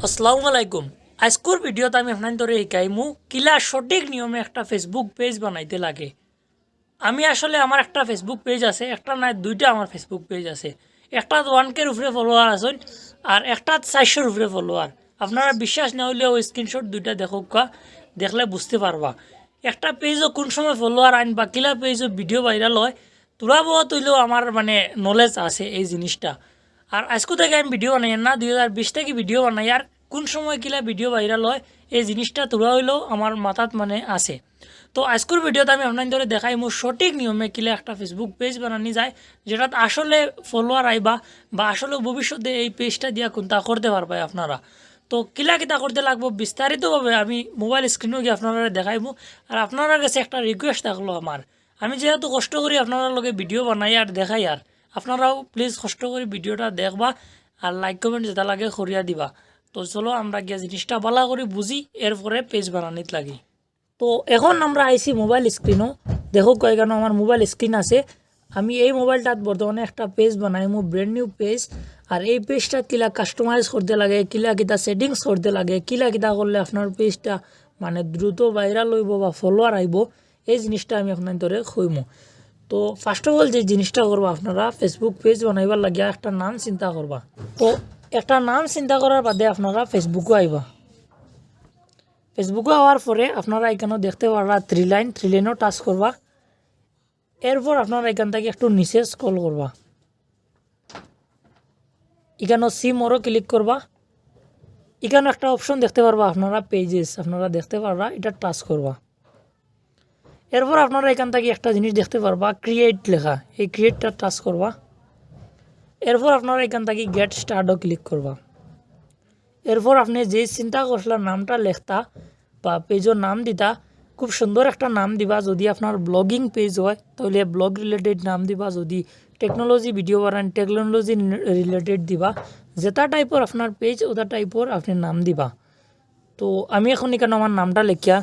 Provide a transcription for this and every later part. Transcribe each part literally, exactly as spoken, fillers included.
আসসালামু আলাইকুম। আইজকুর ভিডিওত আমি আপনাইন্তরে শিকাইমু কিলা সঠিক নিয়মে একটা Facebook পেজ বানাইতে লাগে। আমি আসলে, আমার একটা Facebook পেজ আছে, একটা নায়, দুইটা আমার Facebook পেজ আছে। একটাত ওয়ান কের উপরে ফলোয়ার আছইন, আর একটাত চাইরশোর উপরে ফলোয়ার। আপনারা বিশ্বাস না অইলে ওই স্ক্রিনশট দুইটা দেখউক্কা, দেখলে বুঝতে পারবা। একটা পেজও কোন সময় ফলোয়ার আইন বা কিলা পেজও ভিডিও ভাইরাল হয়, থুড়া বউত অইলেও আমার মানে নলেজ আছে এই জিনিসটা। আর আইজকু থাকি আমি ভিডিও বানাইয়ার না, দুই হাজার বিশ থাকি ভিডিও বানাইয়ার। কোন সময় কিলা ভিডিও ভাইরাল হয়, এই জিনিসটা থুড়া অইলেও আমার মাথাত মানে আছে। তো আইজকুর ভিডিওত আমি আপনাইন্তরে দেখাইমু সঠিক নিয়মে কিলা একটা Facebook পেজ বানানি যায়, যেটাত আসলে ফলোয়ার আইবা বা আসলে ভবিষ্যতে এই পেজটা দিয়া কুন্তা করতে পারবায় আপনারা। তো কিলা কিতা করতে লাগবো বিস্তারিতভাবে আমি মোবাইল স্ক্রিনো গিয়া আপনারারে দেখাইমু। আর আপনারার গেছে একটা রিকোয়েস্ট থাকলো আমার, আমি যেহেতু কষ্ট করি আপনারার লগে ভিডিও বানাই আর দেখাই, আর আপনারাও প্লিজ কষ্ট করি ভিডিওটা দেখবা আর লাইক কমেন্ট যেটা লাগে করিয়া দিবা। তো চলো আমরা গিয়া জিনিসটা ভালা করি বুঝি, এরপরে পেজ বানানিত লাগি। তো এখন আমরা আইছি মোবাইল স্ক্রিনো। দেখউক্কা, এখানো আমার মোবাইল স্ক্রিন আছে। আমি এই মোবাইলটাত বর্তমানে একটা পেজ বানাইমু, ব্র্যান্ড নিউ পেজ। আর এই পেজটা কিলা কাস্টমাইজ করতে লাগে, কিলা কিতা সেটিংস করতে লাগে, কিলা কিতা করলে আপনার পেজটা মানে দ্রুত ভাইরাল অইবো বা ফলোয়ার আইবো, এই জিনিসটা আমি আপনাইন্তরে কইমু। তো ফার্স্ট অফ অল যে জিনিসটা করবা, আপনারা Facebook পেজ বানাইবার লাগিয়া একটা নাম চিন্তা করবা। তো একটা নাম চিন্তা করার বাদে আপনারা Facebook-ও আইবা। Facebook-ও আওয়ার পরে আপনারা এখানো দেখতে পারবা থ্রি লাইন, থ্রি লাইনও টাচ করবা। এরপর আপনারা এখান থাকি একটু নিচে স্ক্রল করবা, এখানো সি মোরও ক্লিক করবা। এখানো একটা অপশন দেখতে পারবা আপনারা, পেজেস, আপনারা দেখতে পারবা, এটা টাচ করবা। এরপর আপনারা এখান থাকি একটা জিনিস দেখতে পারবা, ক্রিয়েট লেখা, এই ক্রিয়েটটা টাচ করবা। এরপর আপনারা এখান থাকি গেট স্টার্টও ক্লিক করবা। এরপর আপনি যে চিন্তা করছিলা নামটা লেখতা বা পেজর নাম দিতা, খুব সুন্দর একটা নাম দিবা। যদি আপনার ব্লগিং পেজ হয়, তাহলে ব্লগ রিলেটেড নাম দিবা। যদি টেকনোলজি ভিডিও বানান, টেকনোলজি রিলেটেড দিবা। যেটা টাইপর আপনার পেজ, ওটা টাইপর আপনি নাম দিবা। তো আমি এখন এখানো আমার নামটা লেখিয়া,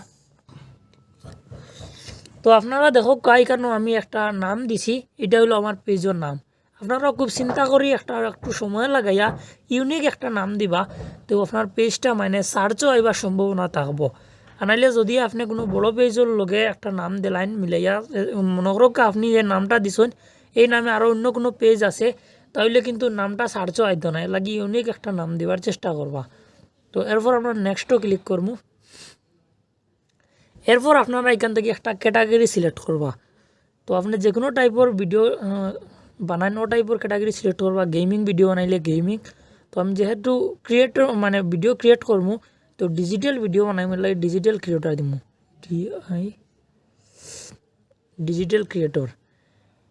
তো আপনারা দেখউক্কা, এখানো আমি একটা নাম দিছি, এটা হইলো আমার পেজর নাম। আপনারাও খুব চিন্তা করি একটা একটু সময় লাগাইয়া ইউনিক একটা নাম দিবা, তো আপনার পেজটা মানে সার্চও আইবার সম্ভাবনা থাকবো। আর নাইলে যদি আপনি কোনো বড় পেজর লগে একটা নাম দিলাইন মিলাইয়া, এ, মনে করউক্কা আপনি যে নামটা দিছইন, এই নামে আরও অন্য কোনো পেজ আছে, তাহলে কিন্তু নামটা সার্চও আইতো না। এর লাগি ইউনিক একটা নাম দিবার চেষ্টা করবা। তো এরপর আমরা নেক্সটও ক্লিক করমু। এরপর আপনারা এখান থাকি একটা ক্যাটাগরি সিলেক্ট করবা। তো আপনি যে কোনো টাইপর ভিডিও, আহ, বানাইন, ও টাইপর ক্যাটাগরি সিলেক্ট করবা। গেমিং ভিডিও বানাইলে গেমিং। তো আমি যেহেতু ক্রিয়েটর, মানে ভিডিও ক্রিয়েট করমু, তো ডিজিটাল ভিডিও বানাইমু, এর লাগি ডিজিটাল ক্রিয়েটর দিমু, ডি আই, ডিজিটাল ক্রিয়েটর।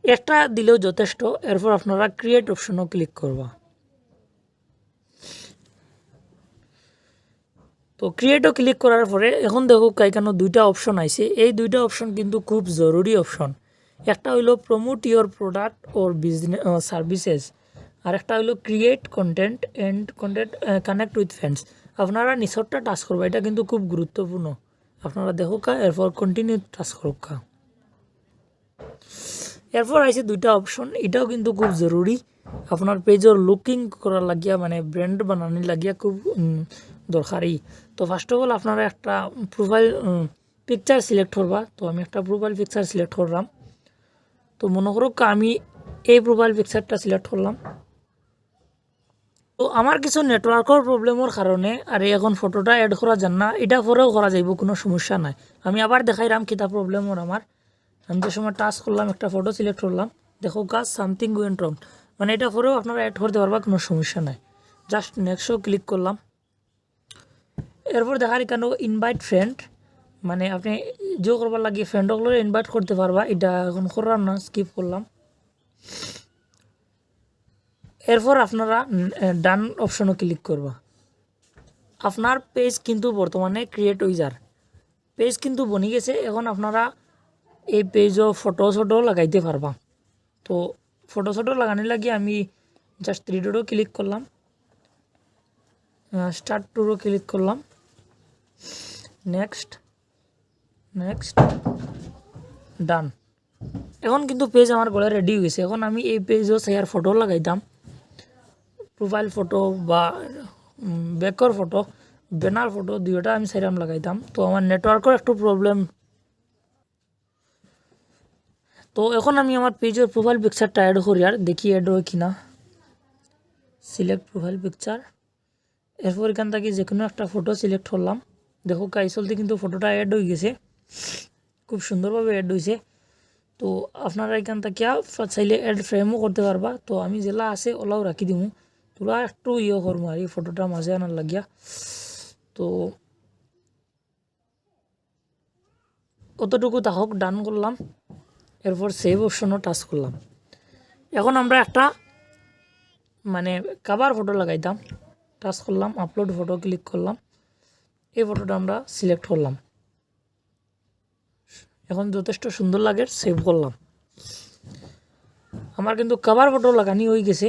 একটা দিলেও যথেষ্ট। এরপর আপনারা ক্রিয়েট অপশনও ক্লিক করবা। তো ক্রিয়েটও ক্লিক করার পরে এখন দেখউক্কা, এখানো দুইটা অপশন আইছে। এই দুইটা অপশন কিন্তু খুব জরুরি অপশন। একটা হইলো promote your product or business, আহ, services, আর একটা হইলো create content and content, ah, connect with friends। আপনারা নিচরটা টাচ করবা, এটা কিন্তু খুব গুরুত্বপূর্ণ। আপনারা দেখউক্কা, এরপর কন্টিনিউ টাচ করউক্কা। এরপর আইছে দুইটা অপশন, এটাও কিন্তু খুব জরুরি। আপনার পেজর লুকিং করার লাগিয়া, মানে ব্র্যান্ড বানানির লাগিয়া খুব, উম, দরকারি। তো ফার্স্ট অফ অল আপনারা একটা প্রোফাইল, উম, পিকচার সিলেক্ট করবা। তো আমি একটা প্রোফাইল পিকচার সিলেক্ট করলাম। তো মনে করউক্কা আমি এই প্রোফাইল পিকচারটা সিলেক্ট করলাম। তো আমার কিছু নেটওয়ার্কর প্রবলেমর কারণে আর এখন ফটোটা অ্যাড করা যার না, এটা পরেও করা যাইবো, কোনো সমস্যা নাই। আমি আবার দেখাইরাম কিতা প্রবলেম অর আমার। আমি যে সময় টাচ করলাম, একটা ফটো সিলেক্ট করলাম, দেখউক্কা something went wrong, মানে এটা পরেও আপনারা অ্যাড করতে পারবা, কোনো সমস্যা নাই। জাস্ট নেক্সটও ক্লিক করলাম। এরপর দেখার এখানো ইনভাইট ফ্রেন্ড, মানে আপনি যে করবার লাগি ফ্রেন্ড অকলরে ইনভাইট করতে পারবা, এটা এখন করলাম না, স্কিপ করলাম। এরপর আপনারা, উম, ডান অপশনও ক্লিক করবা। আপনার পেজ কিন্তু বর্তমানে ক্রিয়েট হয়ে যার, পেজ কিন্তু বনি গেছে। এখন আপনারা এই পেজও ফটো শটো লাগাইতে পারবা। তো ফটো শটো লাগানি লাগি আমি জাস্ট থ্রি ডটও ক্লিক করলাম, স্টার্ট টুরও ক্লিক করলাম, নেক্সট, নেক্সট, ডান। এখন কিন্তু পেজ আমার গড়ে রেডি হয়ে গেছে। এখন আমি এই পেজও চাইয়ার ফটো লাগাইতাম, প্রোফাইল ফটো বা ব্যাকর ফটো, ব্যানার ফটো, দুইটা আমি চাইরাম লাগাইতাম। তো আমার নেটওয়ার্কর একটু প্রবলেম। তো এখন আমি আমার পেজর প্রোফাইল পিকচারটা অ্যাড করি আর দেখি অ্যাড হয় কিনা। Select profile picture. এরপর এখান থাকি যে কোনো একটা ফটো সিলেক্ট করলাম। দেখো, কাইসলতে কিন্তু ফটোটা অ্যাড হয়ে গেছে, খুব সুন্দরভাবে অ্যাড হয়েছে। তো আপনারা এখান থাকি চাইলে অ্যাড ফ্রেমও করতে পারবা। তো আমি যেলা আছে ওলাও রাখি দিমু, তোলা একটু ইয়ে করবো আর এই ফটোটা মাঝে আনার লাগিয়া। তো অতটুকু তাহক, ডান করলাম। এরপর সেভ অপশনও টাচ করলাম। এখন আমরা একটা মানে কভার ফটো লাগাইতাম। টাচ করলাম, আপলোড ফটো ক্লিক করলাম, এই ফটোটা আমরা সিলেক্ট করলাম। এখন যথেষ্ট সুন্দর লাগে, সেভ করলাম। আমার কিন্তু কভার ফটো লাগানি হয়ে গেছে,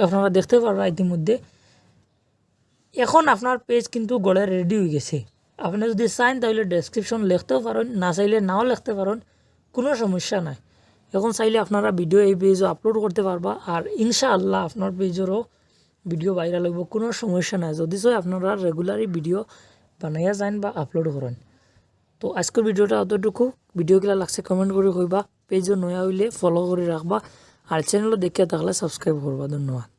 আপনারা দেখতে পারবা ইতিমধ্যে। এখন আপনার পেজ কিন্তু গড়ে রেডি হয়ে গেছে। আপনি যদি চান তাহলে ডেসক্রিপশন লিখতেও পারেন, না চাইলে নাও লিখতে পারেন, কোনো সমস্যা নাই। এখন চাইলে আপনারা ভিডিও এই পেজও আপলোড করতে পারবা, আর ইনশাআল্লাহ আপনার পেজেরও ভিডিও ভাইরাল হইব, কোনো সমস্যা নাই। যদি চাই আপনারা রেগুলারই ভিডিও বানাইয়া যান বা আপলোড করেন। তো আজকের ভিডিওটা অতটুকু। ভিডিও কিলা লাগছে কমেন্ট করে কইবা, পেজও নয়া হইলে ফলো করে রাখবা, আর চ্যানেলও দেখিয়া থাকলে সাবস্ক্রাইব করবা। ধন্যবাদ।